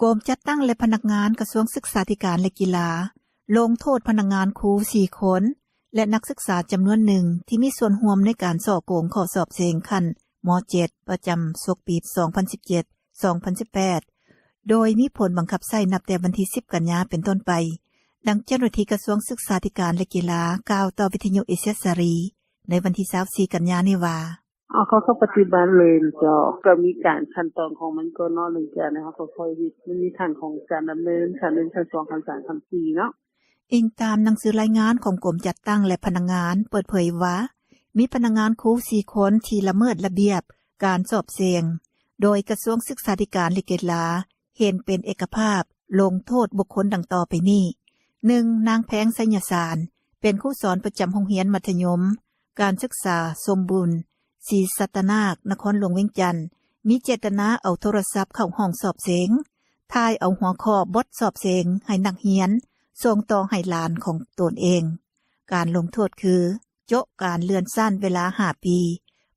ກົມຈັດຕັ້ງ ແລະ ພະນັກງານ ກະຊວງສຶກສາທິການ ແລະ ກິລາ ລົງໂທດພະນັກງານຄູ ສີ່ຄົນ ແລະ ນັກສຶກສາຈຳນວນໜຶ່ງ ທີ່ມີສ່ວນຮ່ວມໃນການສໍ້ໂກງຂໍ້ສອບເສັງຂັ້ນ ມ.ເຈັດ ປະຈຳສົກປີ ສອງພັນສິບເຈັດ ສອງພັນສິບແປດ ໂດຍມີຜົນບັງຄັບໃຊ້ນັບແຕ່ວັນທີ ສິບ ກັນຍາ ເປັນຕົ້ນໄປ, ດັ່ງເຈົ້າໜ້າທີ່ກະຊວງສຶກສາທິການ ແລະ ກິລາ ກ່າວຕໍ່ວິທຍຸເອເຊຍເສລີ ໃນວັນທີ ຊາວສີ່ ກັນຍານີ້ວ່າ: ເຮົາກໍປະຕິບັດເລີຍເຈົ້າ ກໍມີການຂັ້ນຕອນຂອງມັນກ່ອນເນາະ ຫຼັງຈາກນັ້ນເຮົາກໍຄ່ອຍເຮັດ ມັນມີຂັ້ນຂອງການດຳເນີນ ຂັ້ນໜຶ່ງ ຂັ້ນສອງ ຂັ້ນສາມ ຂັ້ນສີ່ເນາະ. ອີງຕາມໜັງສືລາຍງານຂອງກົມຈັດຕັ້ງ ແລະ ພະນັກງານ ເປີດເຜີຍວ່າ ມີພະນັກງານຄູ ສີ່ຄົນ ທີ່ລະເມີດລະບຽບການສອບເສັງ ໂດຍກະຊວງສຶກສາທິການ ແລະ ກິລາ ເຫັນເປັນເອກະພາບ ລົງໂທດບຸກຄົນດັ່ງຕໍ່ໄປນີ້: ໜຶ່ງ ນາງ ແພງ ໄຊຍະສານ ເປັນຄູສອນປະຈຳໂຮງຮຽນມັດທະຍົມການສຶກສາສົມບູນ ສີສັດຕະນາກ ນະຄອນຫຼວງວຽງຈັນ ມີເຈດຕະນາເອົາໂທລະສັບເຂົ້າຫ້ອງສອບເສັງ, ຖ່າຍເອົາຫົວຂໍ້ບົດສອບເສັງໃຫ້ນັກຮຽນ ສົ່ງຕໍ່ໃຫ້ຫຼານຂອງຕົນເອງ. ການລົງໂທດຄື ໂຈະການເລື່ອນຊັ້ນເວລາ ຫ້າ ປີ,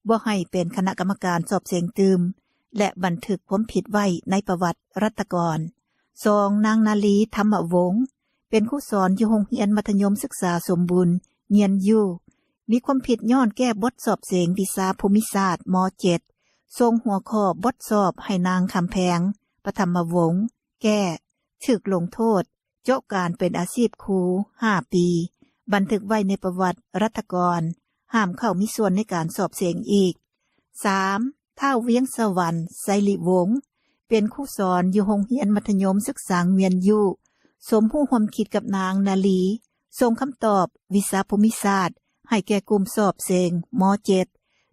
ບໍ່ໃຫ້ເປັນຄະນະກຳມະການສອບເສັງຕື່ມ ແລະ ບັນທຶກຄວາມຜິດໄວ້ໃນປະຫວັດລັດຖະກອນ. ສອງ ນາງ ນາລີ ທຳມະວົງ ເປັນຄູສອນຢູ່ໂຮງຮຽນມັດທະຍົມສຶກສາສົມບູນ ງຽນຢູ່ ມີຄວາມຜິດຍ້ອນແກ້ບົດສອບເສັງວິຊາພູມິສາດ ມ.ເຈັດ ສົ່ງຫົວຂໍ້ບົດສອບໃຫ້ນາງ ຄຳແພງ ປະຖຳມະວົງ ແກ້, ຖືກລົງໂທດ ໂຈະການເປັນອາຊີບຄູ ຫ້າ ປີ, ບັນທຶກໄວ້ໃນປະຫວັດລັດຖະກອນ, ຫ້າມເຂົ້າມີສ່ວນໃນການສອບເສັງອີກ. ສາມ ທ້າວ ວຽງສະຫວັນ ໄຊລິວົງ ເປັນຄູສອນຢູ່ໂຮງຮຽນມັດທະຍົມສຶກສາງວຽນຢູ່ ສົມຮູ້ຮ່ວມຄິດກັບນາງ ນາລີ ສົ່ງຄຳຕອບວິຊາພູມິສາດໃຫ້ແກ່ກຸ່ມສອບເສັງ ມ.ເຈັດ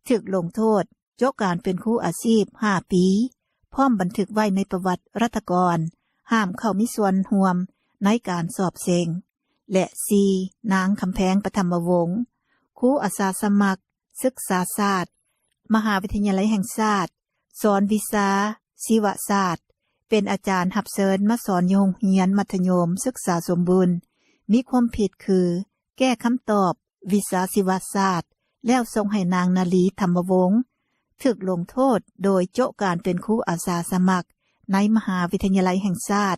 ຖືກລົງໂທດ ໂຈະການເປັນຄູອາຊີບ ຫ້າ ປີ, ພ້ອມບັນທຶກໄວ້ໃນປະຫວັດລັດຖະກອນ, ຫ້າມເຂົ້າມີສ່ວນຮ່ວມໃນການສອບເສັງ ແລະ ສີ່ ນາງ ຄຳແພງ ປະຖຳມະວົງ ຄູອາສາສະໝັກສຶກສາສາດ ມະຫາວິທະຍາໄລແຫ່ງຊາດ, ສອນວິຊາຊີວະສາດ, ເປັນອາຈານຮັບເຊີນມາສອນຢູ່ໂຮງຮຽນມັດທະຍົມສຶກສາສົມບູນ, ມີຄວາມຜິດຄື ແກ້ຄຳຕອບວິຊາຊີວະສາດ ແລ້ວສົ່ງໃຫ້ນາງ ນາລີ ທຳມະວົງ ຖືກລົງໂທດໂດຍໂຈະການເປັນຄູອາສາສະໝັກໃນມະຫາວິທະຍາໄລແຫ່ງຊາດ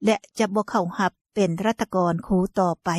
ແລະ ຈະບໍ່ເຂົ້າຮັບເປັນລັດຖະກອນຄູຕໍ່ໄປ.